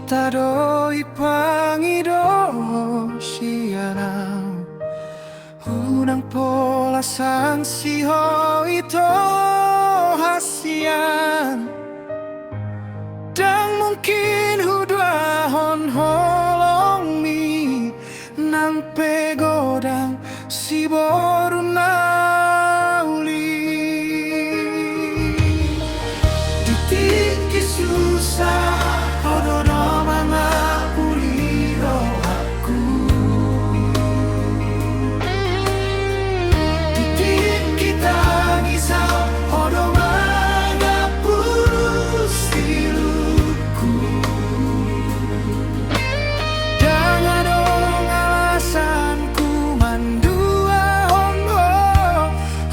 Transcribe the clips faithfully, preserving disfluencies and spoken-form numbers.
Hata do i pangido sian ahu, unang pola sansi ho ito hasian. Ndang mungkin huduahon holongmi, nang pe godang siboru na uli. Di tingki susah, ho do na mangapuli rohangku. Di tingki tangis, ho do mangapuli silukku. Ndang adong alasanku manduahon ho,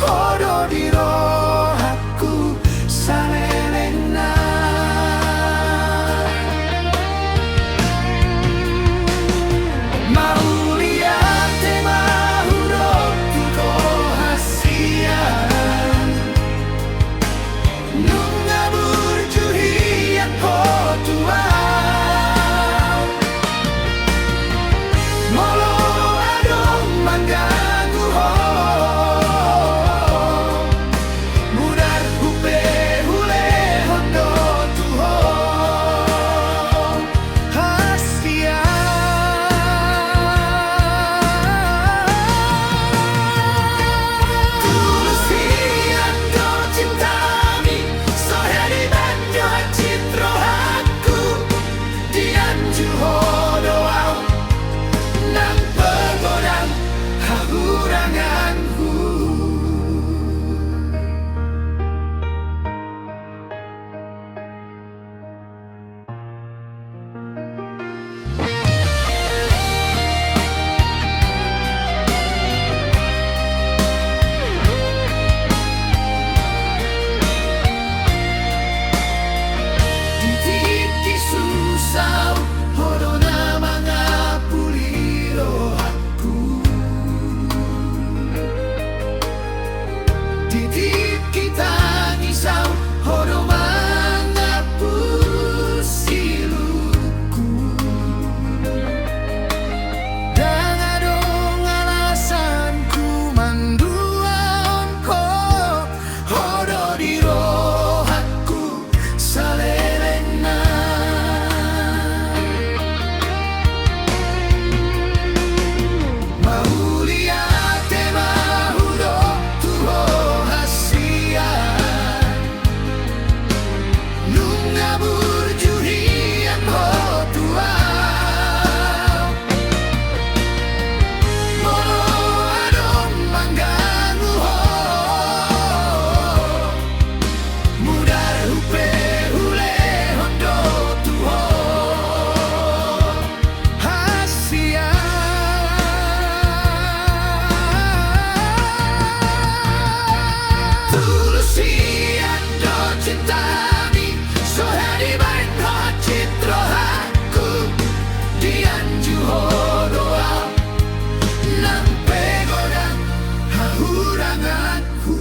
ho do di rohangku salelengna. Mauliate ma hudok tu ho hasian. Nunga burju hian ho tu ahu. Molo adong mangganggu ho, mudarhu pe hulehon do tu ho. Hasian. Tulus hian do cintami, so hea dibahen do hansit rohangku. Dianju ho do ahu, nang pe godang hahuranganhu. Di tingki susah, ho do na mangapuli rohangku. Di tingki tangis, ho do mangapuli silukku. Ndang adong alasanku manduahon ho, ho do di rohangku salelengna. Mauliate ma hudok tu ho hasian. Nunga burju hian ho tu ahu. Molo adong mangganggu ho, mudarhu pe hulehon do tu ho hasian. Tulus hian do cintami, so hea dibahen do hansit rohangku. Dianju ho do ahu, nang pe godang hahuranganhu.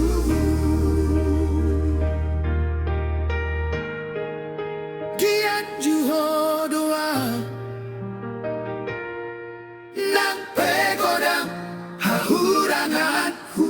Dianju ho do ahu, nang pe godang hahuranganhu.